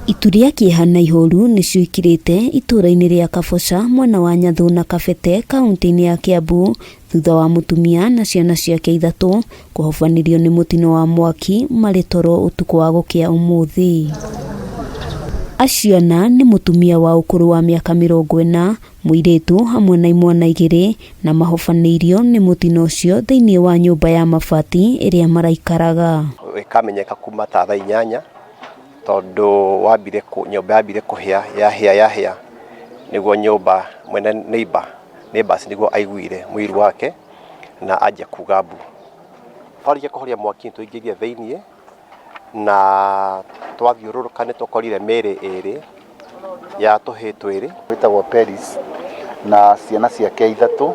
Itu rĩa kĩeha na ihoru nĩcio ikirĩte itũũra-inĩ rĩa Kaboca mwena wa Nyathuna Kabete kauntĩ-inĩ ya Kiambu thutha wa mũtumia na ciana ciake ithatũ kũhobanĩrio nĩ mũtino wa mwaki marĩ toro ũtukũ wa gũkĩa ũmũthĩ. Acio ana nĩ mũtumia wa ũkũrũ wa mĩaka 40, mũirĩtu hamwe na imwana igĩrĩ na mahobanĩirio nĩ mũtino ũcio thĩinĩ wa nyũmba ya mabati ĩrĩa maraikaraga. Ĩkamenyeka kuma ta thaa 8 tondũ wambire nyũmba yambire kũhĩa yahĩa yahĩa nĩguo nyũmba mwene neighbor neighbors nĩguo aiguire mũiru wake na anjia kuga mbu. Twarĩkia kũhoria mwaki nĩ tũingĩrire thĩiniĩ na twathiũrũrũka nĩ tũkorire mĩĩrĩ ĩrĩ ya tũhĩĩ twĩrĩ. Wĩtagwo Peris na ciana ciake ithatũ,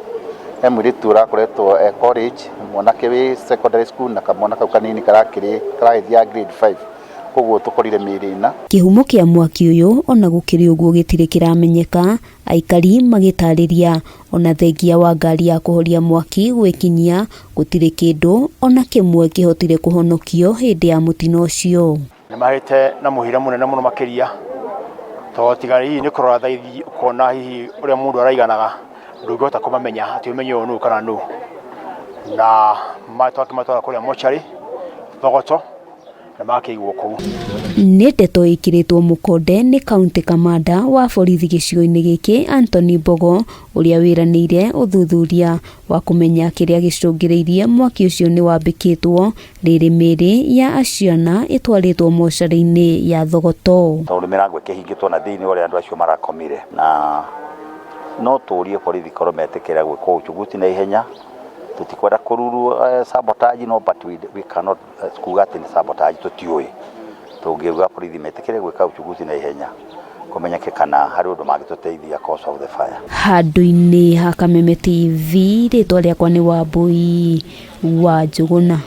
he mũirĩtu ũrakoretwo e college, mwanake wĩ secondary school na kamwana kau kanini karakĩrĩ karagĩthiaga grade 5 koguo tũkorire mĩĩrĩ ĩna. Kĩhumo kĩa mwaki ũyũ ona gũkĩrĩ ũguo gĩtirĩ kĩramenyeka, aikari magĩtarĩria ona thengia wa ngari ya kũhoria mwaki gwĩkinyia gũtirĩ kĩndũ ona kĩmwe kĩhotire kũhonokio hĩndĩ ya mũtino ũcio. Nĩ mahĩte na mũhira mũnene mũno makĩria, tondũ tiga hihi nĩ kũrora thaithi ũkona hihi ũrĩa mũndũ araiganaga, ndũngĩhota kũmamenya atĩ ũmenye ũyũ nũ kana nũ. Na twakĩmatwara kũrĩa mocarĩ Thogoto na makĩigwo kũu. Nĩ ndeto ĩkĩrĩtwo mũkonde nĩ kaunti kamanda wa borithi gĩcigo-inĩ gĩkĩ Anthony Mbogo ũrĩa wĩranĩire ũthuthuria wa kũmenya kĩrĩa gĩcũngĩrĩirie mwaki ũcio nĩ wambĩkĩtwo rĩrĩ mĩĩrĩ ya acio ana ĩtwarĩtwo mocarĩ-inĩ ya Thogoto. Tondũ mĩrango ĩkĩhingĩtwo na thĩinĩ ũrĩa andũ acio marakomire, na no tũrie borithi korwo metĩkĩra gwĩkwo uchunguzi na ihenya. Tũtikwenda kũruru sabotage, no but we cannot kuga atĩ nĩ sabotage, tũtiũĩ. Tũngĩuga borithi metĩkĩre gwĩka uchunguzi na ihenya kũmenyeke kana harĩ ũndũ mangĩtũteithia cause of the fire. Handũ-inĩ ha Kameme TV, rĩtwa rĩakwa nĩ Wambui wa Njũgũna.